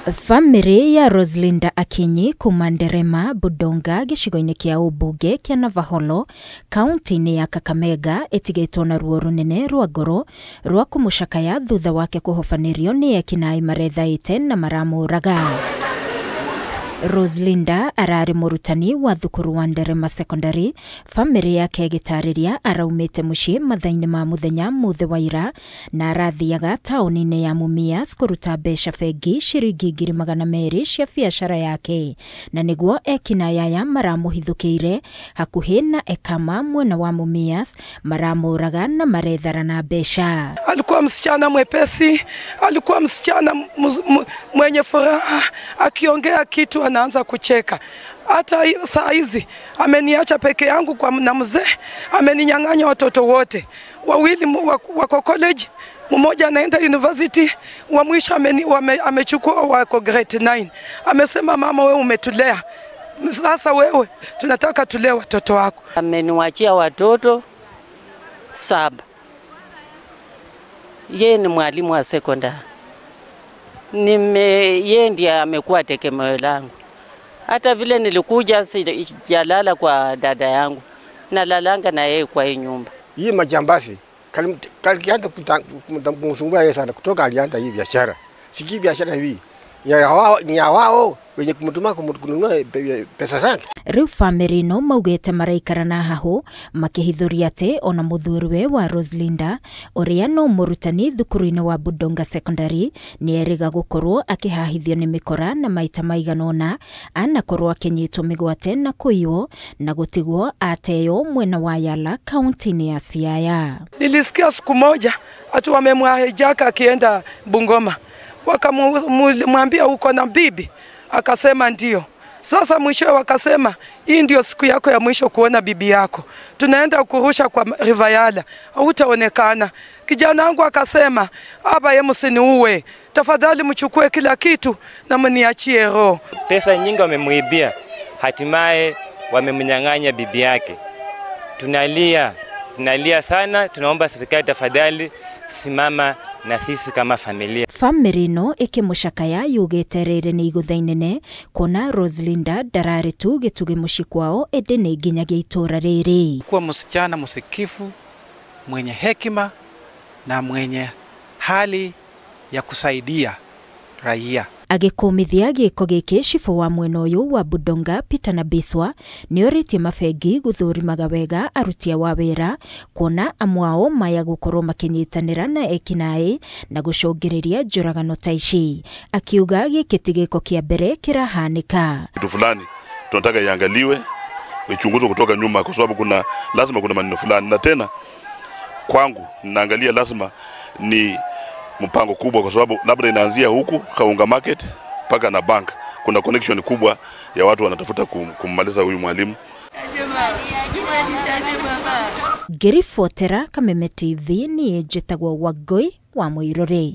Famĩlĩ ya Roselinda Akinyi kuma Nderema, Budonga gĩcigo-inĩ kĩa ũmbunge kĩa Navaholo kaunti-inĩ ya Kakamega ĩtigĩtwo na ruo rũnene rwa ngoro rwa kũmũcakaya thutha wake kũhobanĩrio nĩ ekinaĩ marethaĩte na maramũraga. Roselinda ararĩ mũrutani wa thukuru wa Nderema Secondary. Famĩlĩ yake ĩgĩtarĩria araumĩte mũciĩ mathaa-inĩ ma mũthenya mũthĩ wa ira na arathiaga taũni-inĩ ya Mumias kũruta mbeca bengi ciringi 200,000 cia biacara yake, na nĩguo ekinaĩ aya maramũhithũkĩire hakuhĩ na Ekama mwena wa Mumias maramũraga na marethara na mbeca. Alikuwa msichana mwepesi, alikuwa msichana mwenye furaha, akiongea kitu anaanza kucheka. Hata saa hizi ameniacha peke yangu kwa na mzee, ameninyang'anya watoto wote. Wawili wako college, mmoja anaenda university, wa mwisho amechukua wako grade 9. Amesema mama wewe umetulea, sasa wewe tunataka tulee watoto wako. Ameniwachia watoto 7. Yeye ni mwalimu wa sekondari. Yeye ndiye amekuwa tegemeo langu. Hata vile nilikuja sijalala kwa dada yangu, nalalanga na yeye kwa hii nyumba. Hii majambazi kalianza kumsumbua yeye sana kutoka alianza hii biashara. Siki biashara hii ni ya wao wenye kumtuma kununua pesa zake. Rĩu famĩlĩ ĩno maugĩte maraikara na hahũ makĩhithũria atĩ ona mũthuriwe wa Roselinda ũrĩa no mũrutani thukuru-inĩ wa Budonga Secondary nĩ erĩga gũkorwo akĩhahithio nĩ mĩkora na maita maigana ũna anakorwo akĩnyitwo mĩgwate na kũiywo na gũtigwo ateo mwena wa Yala kaunti-inĩ ya Siaya. Nilisikia siku moja watu wamemhijack akienda Bungoma, wakamwambia uko na bibi, akasema ndio. Sasa mwisho wakasema hii ndio siku yako ya mwisho kuona bibi yako, tunaenda kurusha kwa River Yala, hautaonekana. Kijana wangu akasema hapa ye msiniue, tafadhali mchukue kila kitu na mniachie roho. Pesa nyingi wamemuibia, hatimaye wamemnyang'anya bibi yake. Tunalia, tunalia sana, tunaomba serikali tafadhali simama na sisi kama familia. Famĩlĩ ĩno ĩkĩmũcakaya yugĩte rĩrĩ nĩ igũtha inene kuona Roselinda ndararĩ tu gĩtugĩ mũciĩ kwao ĩndĩ nĩ nginyagia itũũra rĩrĩ. Kuwa msichana msikifu, mwenye hekima na mwenye hali ya kusaidia raia. Agĩkũmithia gĩko gĩkĩ cibũ wa mwena ũyũ wa Budonga Peter Nabiswa nĩorĩtie mabengi gũthũrimaga wega aruti a wĩra kuona amwe ao maya gũkorwo makĩnyitanĩra na ekinaĩ na gũcũngĩrĩria njũragano ta ici. Akiuga gĩkĩ ti gĩko kĩa mbere kĩrahanĩka. Kitu fulani tunataka iangaliwe, ichunguzwe kutoka nyuma, kwa sababu kuna lazima kuna maneno fulani, na tena kwangu ninaangalia lazima ni mpango kubwa, kwa sababu labda inaanzia huku Kaunga Market paka na bank. Kuna connection kubwa ya watu wanatafuta kummaliza huyu mwalimu. Ngĩribotera Kameme TV niĩ njĩtagwo Wangũi wa Mũirũrĩ.